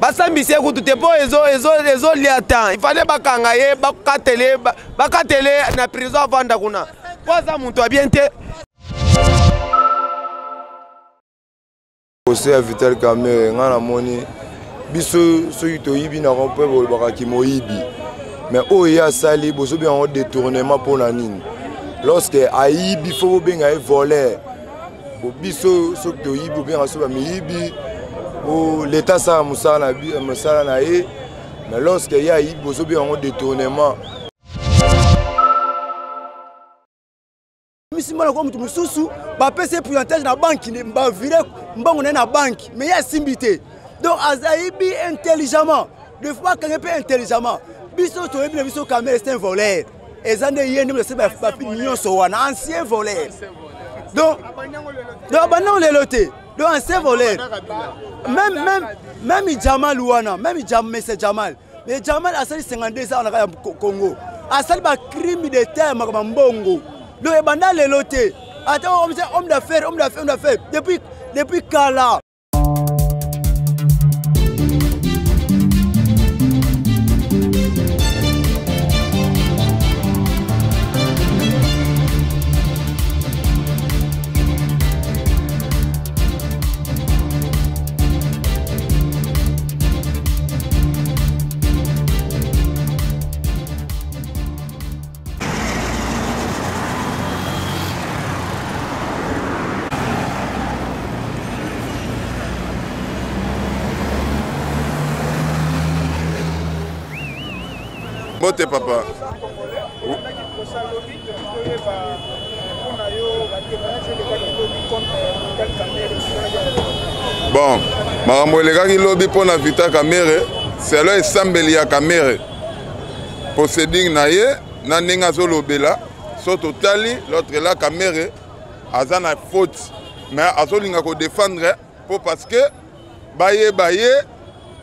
Basambisi ye kutu te mpo ezolia temps. Il fallait bakanga ye, bakatele, bakatele na prison avanda kuna. Mpo aza moto ya bien te. Procès ya Vital Kamerhe ngai namoni biso soki toyibi na rond point bolobaka kimoyibi mais oyo ye asali bozobenga yango détournement mpo na nini lorsque ayibi fo bobenga ye voleur po biso soki toyibi obenga biso bamiyibi po leta asala mosala na ye mais lorsque ye ayibi bozobenga yango détournement. Misi mbongo kwa mutu mosusu bapesi ye pourcentage na banki bavire mbongo na ye na banki mais ye asimbi te donc ayibi intelligemment de fois akangi mpe intelligemment biso toyebi na biso Kamerhe c'est un voleur eza nde ye nde moto asali bapi nyonso wana ancien voleur donc donc abandango lelo te donc ancien voleur même même même Jamal wana même Jamal monsieur Jamal Mais Jamal asali 52 ans na ya Congo. Asali ba crime de terre makambo mbongo. Donc ebanda lelo te. Ata homme d'affaires, homme d'affaires, homme d'affaires depuis depuis kala. Mbote papa. Bon, makambo elekaki lobi mpo na Vital Kamerhe, selo esambeli ya Kamerhe, procéding na ye na ndenge azolobela, so totali l'autre là Kamerhe aza na faute mais azolinga kodefendre mpo parce que bayeba ye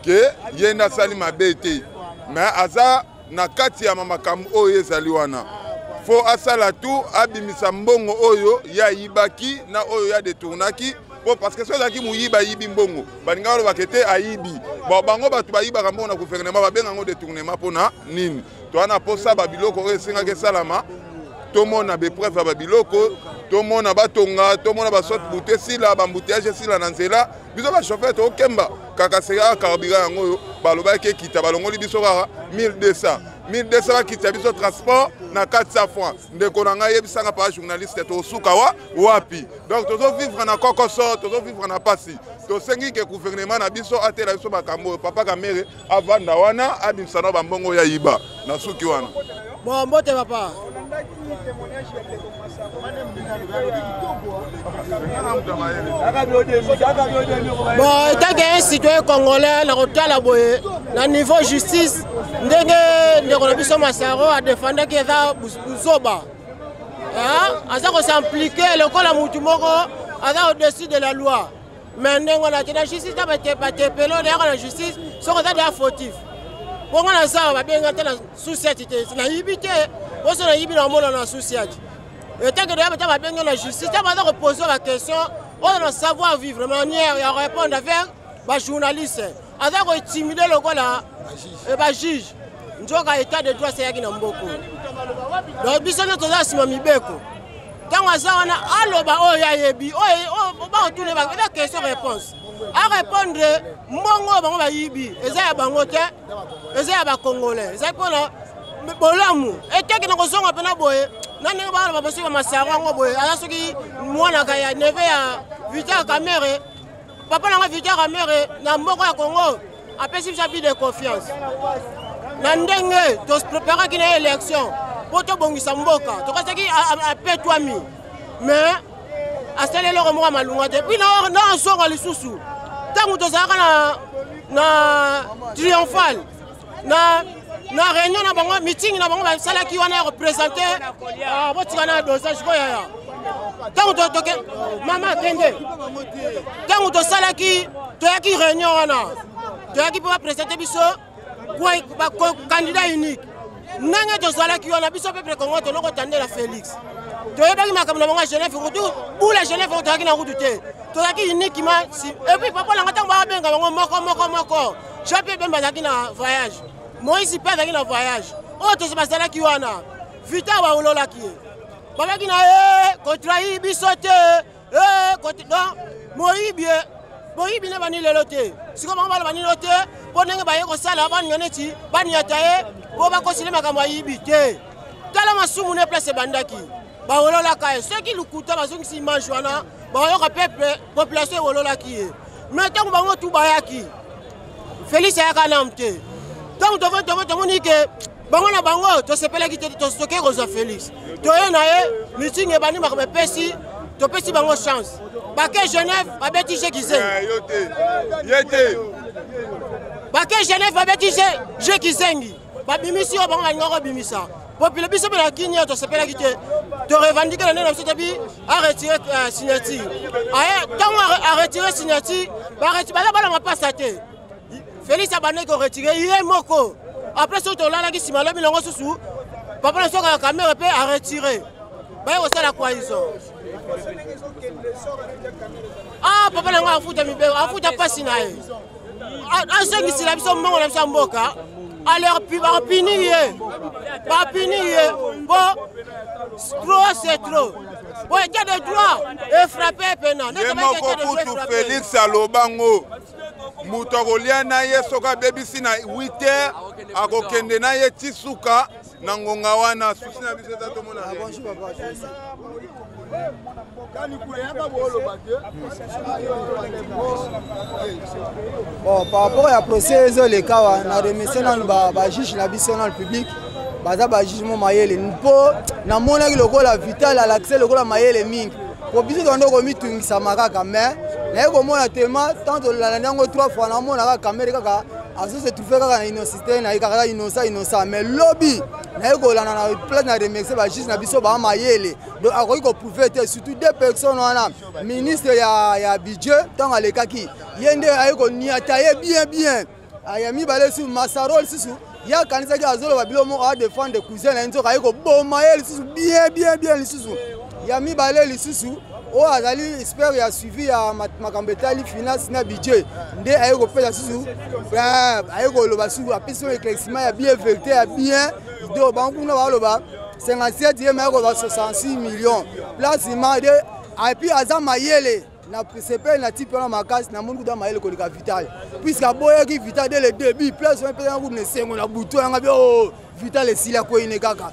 ke ye nde asali mabe te, mais aza na kati ya makambo oyo ezali wana fo asala tout abimisa mbongo oyo ye ayibaki na oyo ye adetournaki po parce que soki ezalaki moyibi ayibi mbongo balingaka balobaka ete ayibi bon bango bato bayibaka mbongo na gouvernement babenga yango detournement mpona nini toza na mposa babiloko oyo esengaki esalama tomona bepreuve ya babiloko tomona batonga tomona basote bute esila bambouteillage esila na nzela biso bachauffeur tokemba kaka seka carburant yango oyo balobaki ekita balongoli biso kaka 1200 1200 bakitisa biso transport na 400 francs ndeko na ngai yebisanga pa journaliste tosuka wa wapi donc tozovivre na kokoso tozovivre na pasi tosengi ke gouvernement na biso atela biso makambo oyo papa Kamerhe avanda wana abimisa na bambongo oyo ayiba na suki wana. Bon, mbote papa. Bon, étant qu'un citoyen congolais, na kotala boye na niveau justice ndenge ndeko na biso Masaro adefendaki eza buzoba aza kosimplike lokola mutu moko aza au-dessus de la loi mais ndenge wana te na justice na batepelo nayaka na justice soki oza deya fautif bongo na sawa babenga te na susiati te nayibi te oso nayibi na omona na susiati etake deya bata babenga na justice te baza kopose baquestion oyo na savoir vivre manière ya répondre avec bajournaliste aza kointimide lokola bajuge nzoka état de droit seyaki na mboko donc biso nde toza nsima mibeko ntango aza wana aloba oyo ayebi oyo bakotuna eza question réponse arépondre mbongo oyo bango bayibi eza ya bango te eza ya bacongolais ezali mpona bolamu eteki na kozonga mpena boye na ndenge baloba bosoki bamasaro yango boye aza soki mwanaka ya neve ya Vital Kamerhe papa nanga Vital Kamerhe na mboka ya Congo apesi biso abus de confiance na ndenge topreparaki na élection mpo tobongisa mboka tokasaki apetwami mais asali eloko moko ya malunga te puis na azonga lisusu ntango tozalaka na, na triomphal na na réunion na bango meeting na bango basalaki wana ya kopresente ah, botika na dosage koyaya ntango toke mama kende ntango tosalaki toyaki réunion wana toyaki mpo bapresente biso candidat unique ndenge tozalaki wana biso peuple congo toloko tandela Félix toyebaki makambo na bango ya Genève kutu bula Genève oyo toyaki na kutu te tozalaki uniquement et puis papa nanga ntango babenga bango moko moko moko Jean Pierre Bemba azalaki na voyage, Moïse mpe azalaki na voyage. Oyo tozo bazalaki wana, Vita baololaki ye, babaki na ye kotrahir biso te. Eh, donc moyibi ye boyibi nde bani lelo te. Sikoyo bango baloba nino te mpo ndenge baye kosala baninga neti baniata ye mpo bakosile makambo ayibi te. Tala masumu ne place ebandaki, bawololaka ye. Soki lokuta bazongisi image wana, bayoka peuple, population ewololaki ye. Mais ntango bango tu bayaki, Félix ayaka nanu te. Ntango tovandi tovandi tomoni ke bango na bango tosepelaki te, tokei kozwa Félix, toye na ye meeting ebandi, makambo epesi, topesi bango chance. Bake Genève, babeti je kizengi, bake Genève, babeti je kizengi, babimisi oyo bango balingaka kobimisa. Popule biso mpe na kini tosepelaki te, torevandike na ndenge na biso tobi aretire signature. Ntango aretire signature, baza bana mapasa te. Félix abandaki koretire ye moko. Après soki tolalaki nsima, alobi nango susu papa na soka ya Kamere mpe aretire, baye kosala coalition. Ah, papa nango afuta mibeko, afuta mpasi na ye, azongisela biso mbongo na biso ya mboka. Alors bapini ye, bapini ye mpo trop c'est trop. Bo état de droit efrappe pena. Ye moko kutu Félix alobango, moto akolia na ye soki abebisi na 8 heures, akokende na ye ti suka na ngonga wana. Susi na biso eza tomona. Bon, par rapport ya procès ezoleka wa, na remercie nanu bajuge na biso na public, baza bajuge mo mayele, mpo namonaki lokola Vital alakise lokola mayele mingi, po biso tondo komitungisama kaka. Mais naye komona tema tant tolanda yango trois fois, namona kaka Kamere kaka azose trouve kaka na innocité na ye, kaka innocent, innocent. Mais lobi naye kolanda na place, na remercie bajuge na biso baa mayele. Donc akoki koprouve te, surtout deux personnes wana, ministre ya budget, ntango alekaki ye nde aye koniata ye bien bien. Ya mibale lisusu, Masaro lisusu, ye akanisaki azoloba bilo moko, adefendre cousin na ye, nzoka aye koboma ye lisusu bien bien bien. Lisusu ya mibale lisusu, oyo azali expert ya suivi ya makambo etali finance na budget, nde aye kopesa lisusu, aye koloba susu, apesi oyo éclaircissement ya bien, vérité ya bien. Donc bango kuna baloba 57, ye maye koloba 66 millions place ma de. Et puis aza mayele na sepele na tipe wana makasi, namoni kuta mayele koleka Vital, puisque aboyaki Vital dès le début. Place wana mpeza kutu na esengo na butu yanga bi o Vital esili, akweyine kaka.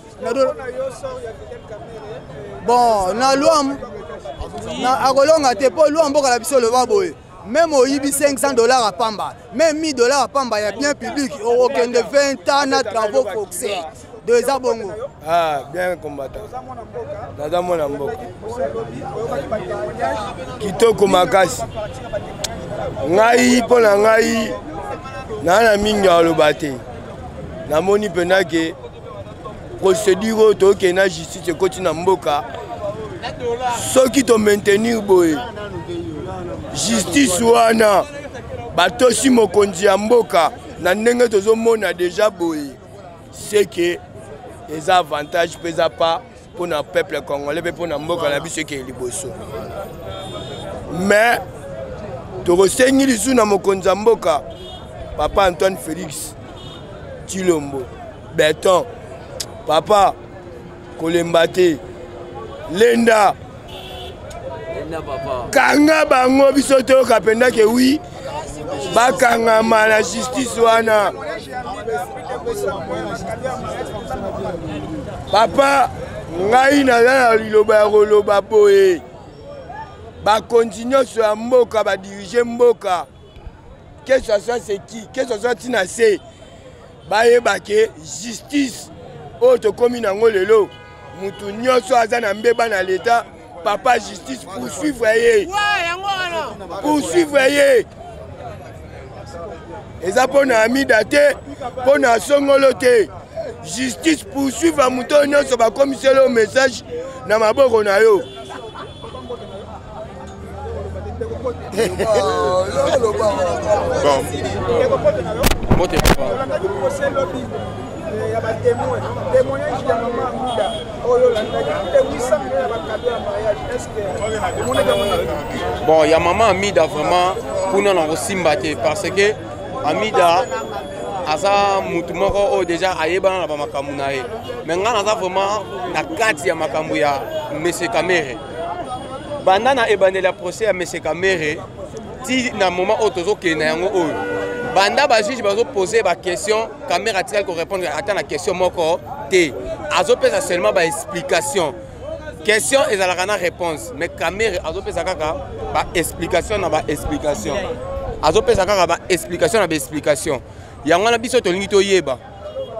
Bon, na loi akolonga te, mpo loi mboka na biso eloba boye: même oyibi 500 $ ya pamba, même 1000 $ ya pamba ya bien public, okokende 20 ans na travaux forcés. Donc eza bongo. Ah, bien combattant, naza mwana mboka. Kitoko makasi. Ngai, mpo na ngai, naa na mingi aloba te. Namoni mpenza ke procédure oyo tokende na justice ekoti na mboka, soki tomaintenir boye justice wana, batosi mokonzi ya mboka na ndenge tozomona deja boye, seke eza avantage mpe eza pa mpona peuple congolais mpe mpona mboka na biso ekeye liboso. Mais tokosengi lisusu na mokonzi ya mboka, papa Antoine Félix Tshilombo Beton, papa, kolemba te, lenda, kanga bango. Biso toyoka mpenza ke wi, bakangama na justice wana. Papa, ngai naza na liloba ya koloba boye: bakonzi nyonso ya mboka, badirige mboka, que ce soit c'est qui, que ce soit ntina se, bayeba ke justice oyo tokómi nango lelo, mutu nyonso aza na mbeba na leta, papa, justice poursuivre ye, poursuivre ye. Eza mpo na Amida te, mpo na Songolo te. Justice poursuivre moto oyo nyonso bakomiseli yo message na maboko na yo. Bon. Mbote papa. Ya batémoin, témoignage ya mama Amida oyo olandaki, 800 millions ya bacadeau ya mariage, est ce que omonaki yango? Bon, ya mama Amida, vraiment kuna na kosimba te, parce que Amida aza mutu moko oyo deja ayebana na bamakambo na ye, mais ngai naza vraiment na kati ya makambo ya Monsieur Kamere. Banda na ebandeli ya procès ya Monsieur Kamere ti na moment oyo tozokende na yango oyo, banda bajuge bazopose baquestion, Kamere atikali korépondre ata na question moko te. Azopesa seulement baexplication. Question ezalaka na réponse, mais Kamere azopesa kaka baexplication na baexplication, azopesa kaka baexplication na baexplication. Yango wana biso tolingi toyeba: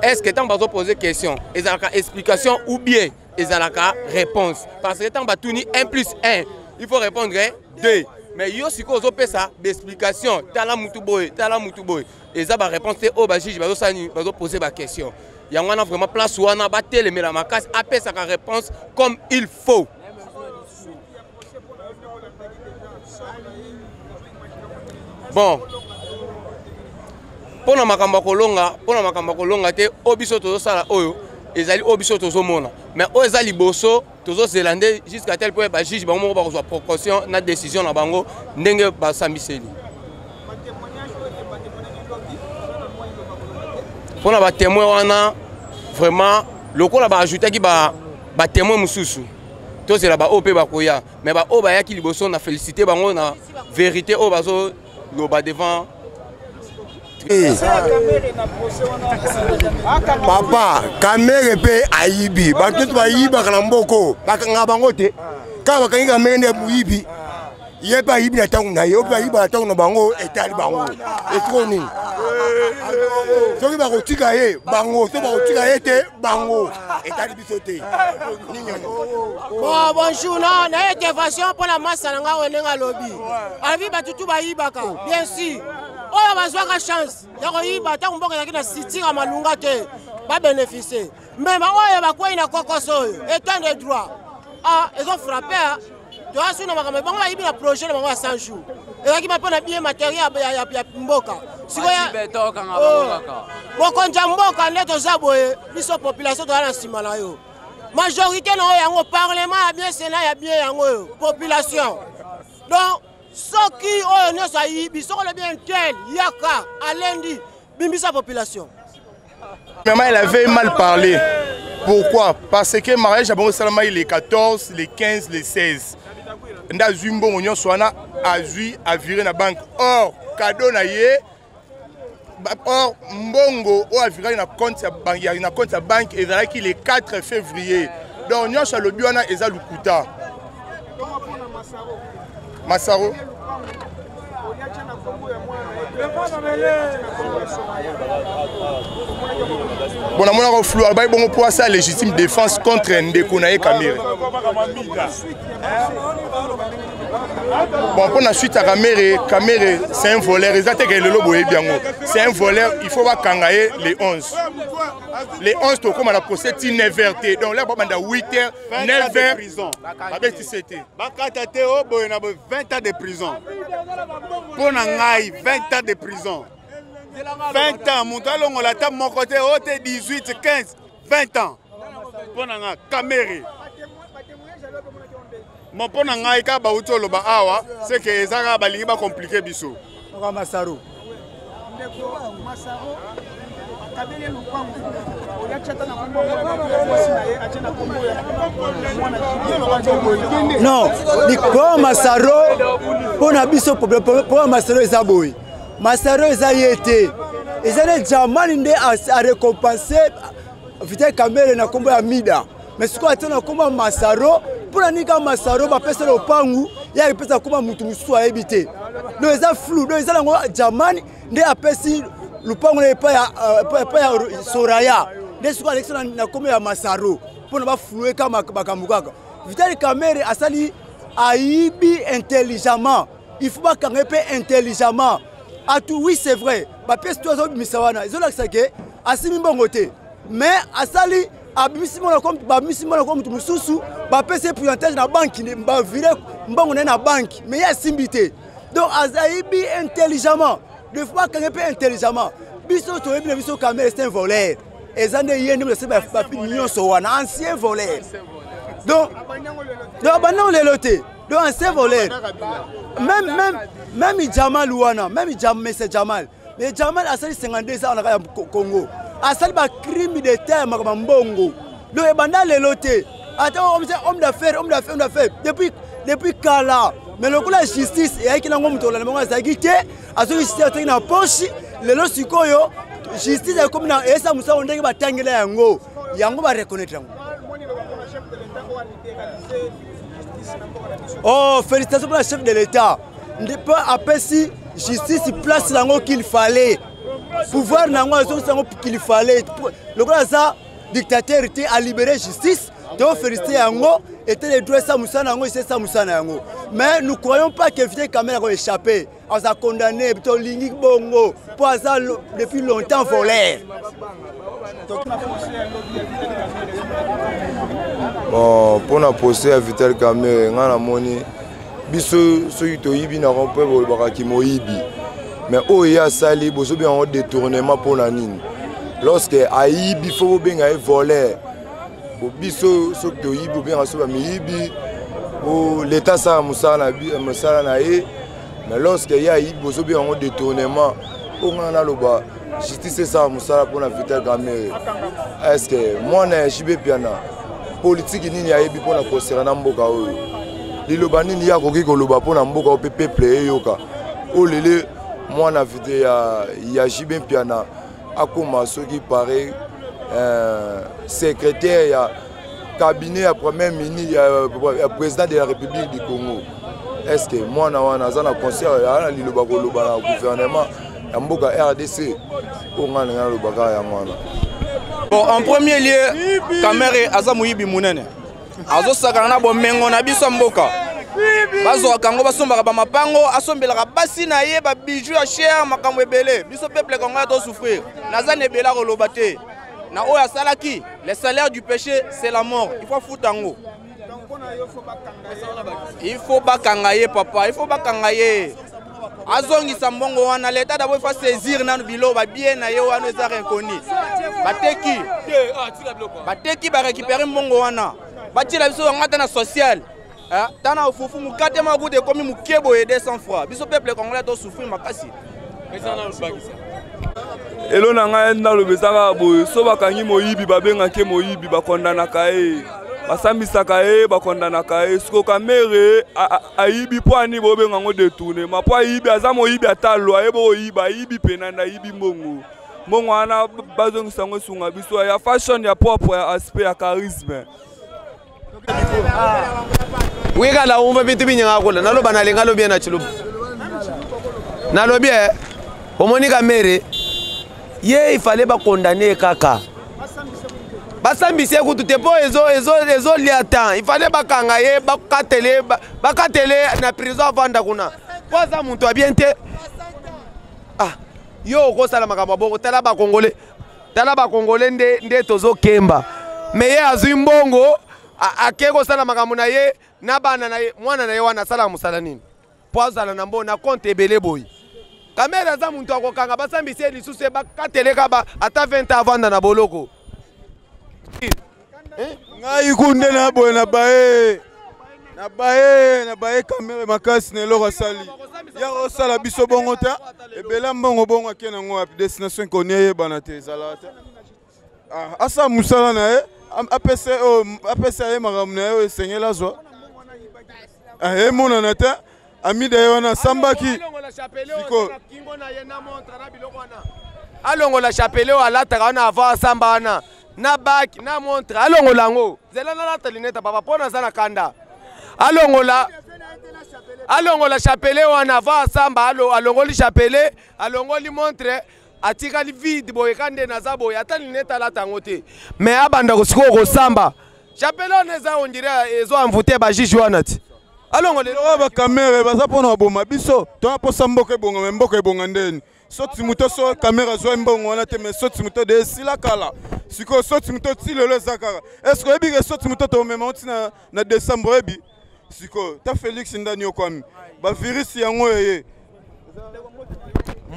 est ce que ntango bazopose question, ezalaka explication ou bien ezalaka réponse? Parce que ntango batuni 1 plus 1, il faut répondre 2, mais yo sikoyo ozopesa baexplication, tala mutu boye, tala mutu boye, eza baréponse te oyo bajuge bazosala nini, bazopose baquestion. Yango wana vraiment place wana batelemela makasi, apesaka réponse comme il faut. Bon, mpo na makambo ya kolonga, mpo na makambo ya kolonga te, oyo biso tozosala, oyo ezali oyo biso tozomona, mais oyo eza liboso, tozozela nde jusqu'à tel point bajuge bango moko bakozwa précaution na décision na bango ndenge basambiseli. Mpo na batémoin wana, vraiment lokola baajoutaki batémoin mosusu, tozela baoyo mpe bakoya. Mais baoyo bayaki liboso, na félicité bango na vérité oyo bazoloba devant. Papa, Kamere mpe ayibi. Bato nyonso bayibaka na mboko, bakangaka bango te. Kaka bakangi Kamere nde moyibi? Ye mpe ayibi na ntango na ye, oyo mpe ayiba na ntango na bango, etali bango esiko nini? Soki bakotika ye, bango. Soki bakotika ye te, bango, etali biso te. Nini yango? Bon, bonjour. Na na intervention mpo na masa na ngai oyo, ndenge alobi, alobi bato tu bayibaka. Bien sûr, oyo bazwaka chance ya koyiba ntango mboka ezalaki na sitira malunga te, babénéficie. Mais baoyo bakwei na kokoso oyo, état de droit, ah, ezofrappe. Toya su na makambo bango bayibi na projet na bango ya 100 jours, ezalaki ma mpo na bien matériel ya mboka. Sikoyo mokonzi ya mboka, nde toza boye, biso population toza na nsima na yo, majorité na oyo yango, parlement ya bien, sénat ya bien, yango oyo population. Donc soki oyo nyonso ayibi, soki olobi un tel yaka alendi, bimbisa population. Maman, elle avait mal parlé. Pourquoi? Parce que mariage ya bango esalamaki les 14, les 15, les 16. Nde azwi mbongo nyonso wana, azwi avire na banque. Or, cadeau na ye, or mbongo oyo aviraki na compte ya banque, na compte ya banque ezalaki le 4 février. Donc nyonso alobi wana eza lukuta. Masaro, bon, namonaka flou. Alobaki bongo mpo asala légitime défense contre ndeko na ye Kamere. Bon, mpo na suite ya Kamere, Kamere c'est un voleur. Eza te ke lelo boyebi yango, c'est un voleur. Il faut bakanga ye le 11. Le 11 tokóma na procès ti 9 heures te. Donc là babanda 8 heures, 9 heures, babetisi te. Bakata te o boye na boye. 20 ans de prison mpo na ngai, 20 ans de prison, 20 ans. Moto alongola ata moko te o te, 18, 15, 20 ans mpo na ngai Kamere. Mo mpo na ngai, kaka bauti oloba awa, seke eza kaka balingi bacompliquer biso. Masaro. Ndeko Masaro akabeli lupangu oyo atia ata na kombo ya mwasi na ye, atia na kombo ya mwana. Non, likolo Masaro, mpo na biso, mpo Masaro eza boye. Masaro eza ye te, eza nde Jamani nde arécompense Vital Kamere na kombo ya Mida. Mais sikoyo atia na kombo ya Masaro mpo na nini? Kaka Masaro bapesa lopangu, ye akipesa kombo mutu mosusu ayebi te. Donc eza flou. Donc eza nango Jamani nde apesi lupango na epai ya Soraya, nde sikoyo alekisi na kombo ya Masaro mpo na baflue ka makambo. Kaka Vital Kamere asali, ayibi intelligemment, il faut bakanga ye mpe intelligemment. Atu, oui, c'est vrai, bapièce to azobimisa wana ezolakisa ke asimi mbongo te, mais asali, abimisi mbongo, babimisi mbongo ko motu mosusu, bapesi ye pourcentage na banque, bavire mbongo na ye na banque, mais ye asimbi te. Donc ayibi intelligemment, des fois bakanga mpe intelligemment. Biso toyebi na biso, Kamere c'est un voleur. Eza nde ye nde moto bapi nyonso wana, ancien voleur. Donc abandango lelo te. Donc ancien voleur, même Jamal wana, même Jam, monsieur Jamal. Mais Jamal asali 52 ans na ya Congo, asali ba crime d'état ya makambo mbongo. Donc ebanda lelo te, ata homme d'affaires, homme d'affaires, homme d'affaires depuis kala. Mais lokola justice eyaki nango, moto olanda bango azalaki te, azoki justice ataki na poche. Lelo sikoyo justice ekomi na eyesa mosala ndenge batangela yango, yango bareconnaître yango. Oh, félicitations pour la chef de l'État mpo apesi justice place nango qu'il fallait, pouvoir nango azongisa yango qu'il fallait. Lokola aza dictateur te, alibéré justice, tofélicité yango. Ete le droit esa mosala yango, esi esa mosala yango. Mais nous croyons pas que Vital Kamerhe ako échappé, aza condamné. Tolingi bongo mpo aza depuis longtemps voleur. Bon, mpona procès ya Vital Kamerhe, ngai namoni biso soki toyibi na rond-point bolobaka kimoyibi, mais oyo ye asali bozobenga yango détournement. Mpona nini? Lorsque ayibi, fo bobenga ye voleur. Biso soki toyibi, obenga so bamiyibi. L'état asala mosala na ye, mais lorsque ye ayibi, bozobenga yango détournement. Oyo ngai naloba, justice esala mosala mpona Vital Kamerhe. Est ce que mwana ya JB Mpiana, politike nini ayebi mpona kosera na mboka oyo? Liloba nini ye akoki koloba mpona mboka oyo mpe peuple eyoka? Oyo lele mwana ya JB Mpiana akóma soki pare secrétaire ya cabinet ya premier ministre ya président de la République du Congo, est ce que mwana wana aza na conseil, aza na liloba koloba na gouvernement ya mboka RDC? Oyo ngai na ngai nalobaka yango wana. Bon, en premier lieu, Kamerhe aza moyibi monene, azosakana na bomengo na biso ya mboka. Bazwaka yango, basombaka bamapango, asombelaka basi na ye babiju ya cher, makambo ebele. Biso peuple congolais tosouffrir. Naza na ebele akoloba te na oyo asalaki. Le salaire du péché, c'est la mort. Il faut afuta yango, il faut bakanga ye papa, il faut bakanga ye, azongisa mbongo wana. L'état d'abord, il faut saisir nanu biloko babie na ye wana eza inconnu. Bateki, bateki, barécupérer mbongo wana, batiela biso yango ata na social. Tana fufu, mokate moko kuta ekomi moke boye, 200 francs. Biso peuple congolais tosouffrir makasi. Elo na ngai naloba eza kaka boye: so bakangi moyibi, babengaki moyibi, bakondanaka ye, basambisaka ye, bakondanaka ye. Siko Kamerhe ayibi, mpo ani bobenga yango détournement? Mpo ayibi, aza moyibi. Ata lo ayebi oyiba, ayibi pena nde ayibi mbongo. Mbongo wana bazongisa yango, esunga biso ya fashion, ya propre, ya aspect, ya charisme. Wikala umva bintu binyanga kula naloba nalinga lobi na chiluba nalobi e omoni Kamerhe ye, ifale bakondane ye kaka, basambisi ye kutu te, mpo ezolia temps. Ifale bakanga ye, bakatele na prison, avanda kuna, mpo aza moto ya bien te. Ah, yo okosala makambo ya bongo? Tala bakongole, tala bakongole nde tozokemba. Me ye azwi mbongo, ake kosala makambo na ye na bana na ye. Mwana na ye wana asalaka mosala nini mpo azala na mbongo na compte ebele boye? Kamerhe aza moto akokanga, basambisi ye lisusu ye, bakateleka ata 20 ans, avanda na boloko. Ngai kunde na boye na baye na baye na baye Kamerhe makasi na eloko asali ya kosala biso bongo te. Ebele mbongo bongo ake nango wapi? Destination ekoni eyebana te, ezalaka te. Asala mosala na ye, apesa ye makambo na ye oyo esengeli azwa, emonana te. Amida ye wana asambaki. Sikoyo alongola chapelet oyo alataka wana avant asamba wana, na bague na montre, alongola yango. Zela nalata lunette papa, mpo naza na kanda. Alongola, alongola chapelet wana avant asamba. Alongoli chapelet, alongoli montre, atikali vide boye. Ka nde naza boye, ata lunette alata yango te. Mais abanda sikoyo kosamba, chapelet wana eza on dirait ezo envoûter bajuge wana ti alongola. Oyo baKamerhe baza mpona baboma biso. Tona mposa mboka ebonga, me mboka ebonga ndeni? Soti moto so Kamerhe azwa mbongo wana te, mais soti moto de esila kala. Sikoyo soti moto ti lelo eza kaka. Est ce que oyebi ke soti moto tomema oti na décembre? Oyebi sikoyo ta Félix ndani okwami bavirus yango eye.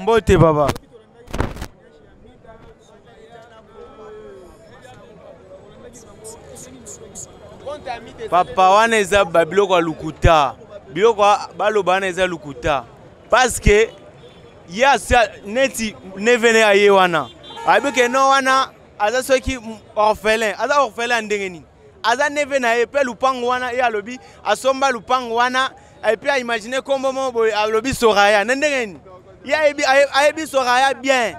Mbote baba. Papa, wana eza babiloko ya lukuta. Biloko baloba wana eza lukuta, parce que Ye asi neti nevene aye wana ayebi ke no wana aza soki orphelin, aza orphelin ya ndenge nini? Aza neve na ye mpe lupango wana ye alobi asomba lupango wana epuis aimagine kombo moko boye alobi Soraya na ndenge nini? Ye ayebi, ayebi Soraya bien.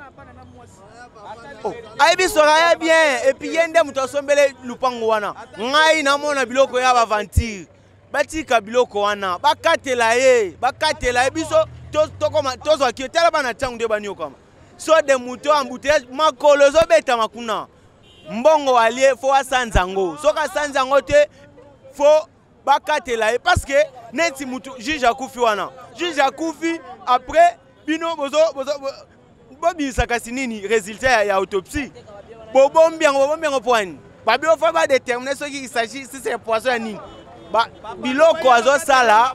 Oh, ayebi Soraya bien epuis ye nde moto asombele lupango wana. Ngai namona biloko ya baventure, batika biloko wana, bakatela ye, bakatela ye. Biso tozwaki ye. Tala bana ntango nde baniokama so de moto embouteillage, makolo ezobetama kuna. Mbongo alie, fo asanza yango. Soki asanza yango te, fo bakatela ye, parce que neti mutu juge akufi wana, juge akufi après bino bozo bobimisa kasi nini résultat ya autopsie? Bobombi yango, bobombi yango mpo ani babio fo badétermine soki il s'agit, si c'est poison ya nini. Biloko azosala,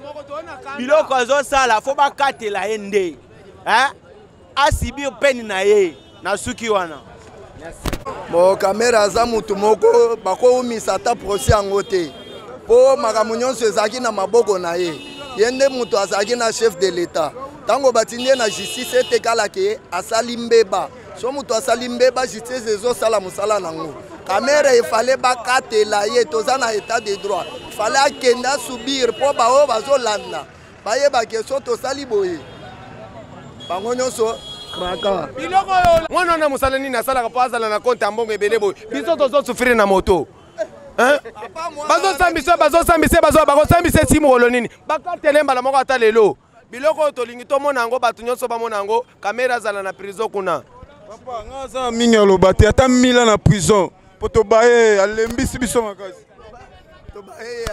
biloko azosala, fo bakatela ye nde, hein? Asibir peine na ye na suki wana. Bon, Kamere aza motu moko bakowumisa ata procès yango te, mpo makambo nyonso ezalaki na maboko na ye. Ye nde moto azalaki na chef de l'État. Ntango batindi ye na justice, etekalaki asali mbeba. So moto asali mbeba, justice ezosala mosala nango. Kamere efale bakatela ye, toza na état de droit. Fale akende asubir mpo baoyo bazolanda bayebake so tosali boye bango nyonso kraka. Mwana wana mosala nini asalaka mpo azala na konte ya mbongo ebele boye? Biso tozosufrir na moto. Bazosambisa, bazosambisa, bakosambisa esi mokolo nini? Bakatele mbala moko ata lelo. Biloko oyo tolingi tomona yango, bato nyonso bamona yango. Kamera azala na prison kuna. Papa, nga aza mingi aloba te, ata mila na prison mpo tobaye, alembisi biso makasi. Tobaye.